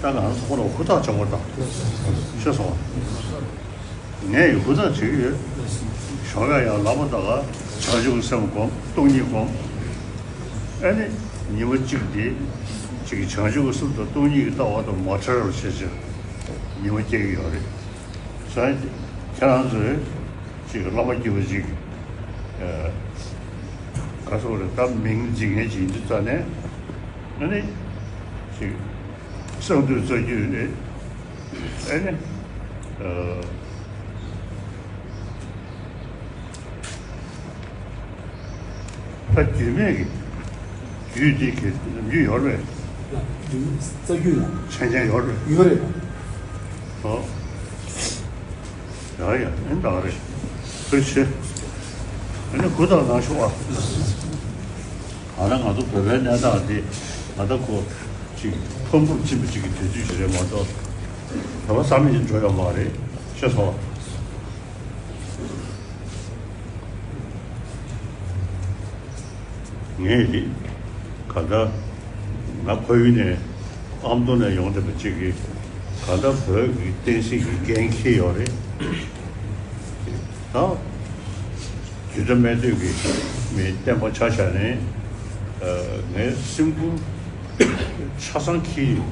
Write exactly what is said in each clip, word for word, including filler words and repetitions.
ད་ང་ཚོ་ཁོ་ལ་ཧུར་ཐག་བྱེད་དགོས་དང་། ཤེས་སོང་། ངས་ཡང་ཧུར་ཐག་བྱེད་ཀྱི་ཡོད། ཞོགས་ཀ་ཡང་ལབ་པ་དང་བྱང་ཆུབ་སེམས་སྒོམ། སྟོང་ཉིད་སྒོམ། ཨ་ནི་ཉི་མ་གཅིག་དེ་གཅིག་བྱང་ཆུབ་སེམས་དང་སྟོང་ཉིད་ཀྱི་ལྟ་བ་དང་མ་བྲལ་བར་བྱེད་ཕྱིར་ཉི་མ་སྐྱེལ་གྱི་ཡོད་རེད། ས་ཁྱེད་རང་ཚོས་ཅིག་བླ་མ་སྐྱིད་པོ་ཅིག་ཨ་ག་སོགས་རེད། ད་མིང་འཛིན་མཁན་ཅིག་ཡིན་དུས་ཙ་ནས་ཨ་ནི་ཅིག་གསང་འདུས་རྩ་རྒྱུད་རེད། ཨ་ནི་ཨ་ད་རྒྱུད་སྨད་ཀྱི་རྒྱུད་འདི་གི་ནམ་རྒྱུན་ཡོད་རེད། རྩ་རྒྱུད་ལ་མཆན་མཆན་ཡོད་རེད། ཡོད་རེད། ཨོ། ཡ་ཡ། ཨེ་འདྲ་རེད། ཐུགས་རྗེ་ཆེ། ཨ་ནི་གུ་དང་ནང་ཤོག་ཨ། ཨ་ན་ང་ཚོ་བོད་པའི་གནས་སྟངས་འདི་ང་ད་ཁོ་ཅིག་ཕམ་ཕུགས་ཕྱིན་པ་ཅིག་གི་དུས་ཚོད་ཞིག་རེད་མ་གཏོགས། བོད་པ་བསམ་བཞིན་འགྲོ་ཡོད་མ་རེད། ཤེས་སོང་། ངས་ག་ད་ང་ཁོར་ཡུག་ནས་ཨ་མདོ་ནས་ཡོང་བསྡད་པ་ཅིག་གིས་ག་ད་བོད་ཀྱི་བསྟན་སྲིད་ཀྱི་འགན་འཁྱེར་ཡོད་རེད། ད་རྒྱུད་གྲྭ་སྨད་སྟོད་ཀྱི་མི་བསྟན་པ་ཆ་བཞག་ནས་ངའི་སེམས་ཁུར་ཆ་ཚང་འཁྱེར་ཡོད།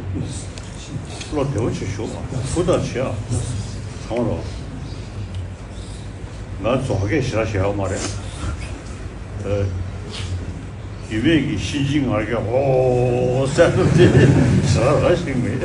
བློ་བདེ་བོ་བྱེད་ཤོག་ཧུར་ཐག་བྱེད་ཨ། གང་རོགས། ང་རྫོགས་སྐད་ཞེ་དྲག་བཤད་ཡོད་མ་རེད། ཨ། རྒྱུད་སྨད་ཀྱི་གཤིན་རྗེའི་ངར་སྐད་ཨོ་ཟེར་དུས་དེ་ཞེ་དྲག་ར་ཞིག་མེད།